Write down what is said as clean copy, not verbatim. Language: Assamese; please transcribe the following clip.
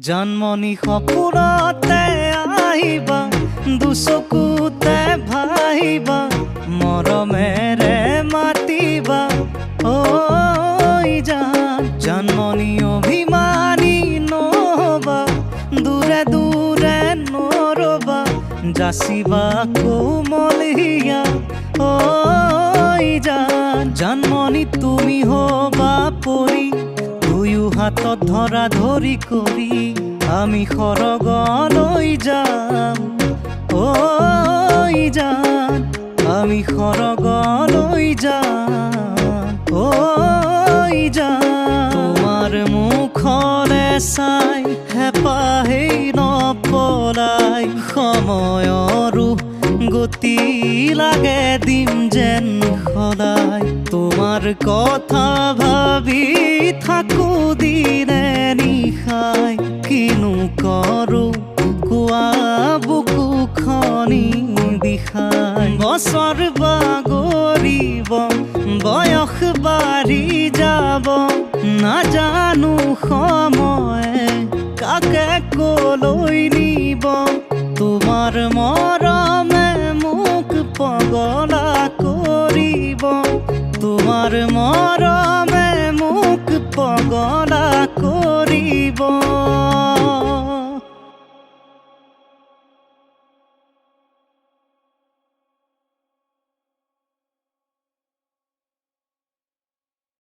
জানমণি সপোনতে আহিবা, দুচকুতে ভাহিবা, মৰমেৰে মাতিবা, ঐ জান। জানমণি অভিমানী নহবা, দূৰে দূৰে নৰবা, যাচিবা কোমলীয়া, ঐ জান। জানমণি তুমি হবা পৰি, দুয়ো হাতত ধৰা ধৰি কৰি আমি সৰগলৈ যাম, ঐ জান। আমি সৰগলৈ যাম, ঐ জান। তোমাৰ মুখলে চাই হেঁপাহেই নপলাই, সময়ৰো গতি লাগে দিম যেন সদায়। তোমাৰ কথা ভাবি থাকো দিনে নিশাই, কিনো কৰো কোৱা বুকুখনি বিষাই। বছৰ বাগৰিব, বয়স বাঢ়ি যাব, নাজানো সময়ে কাকে কলৈ নিব। তোমাৰ মৰমে মোক পগলা কৰিব, তোমাৰ মৰমে মোক পগলা কৰিব।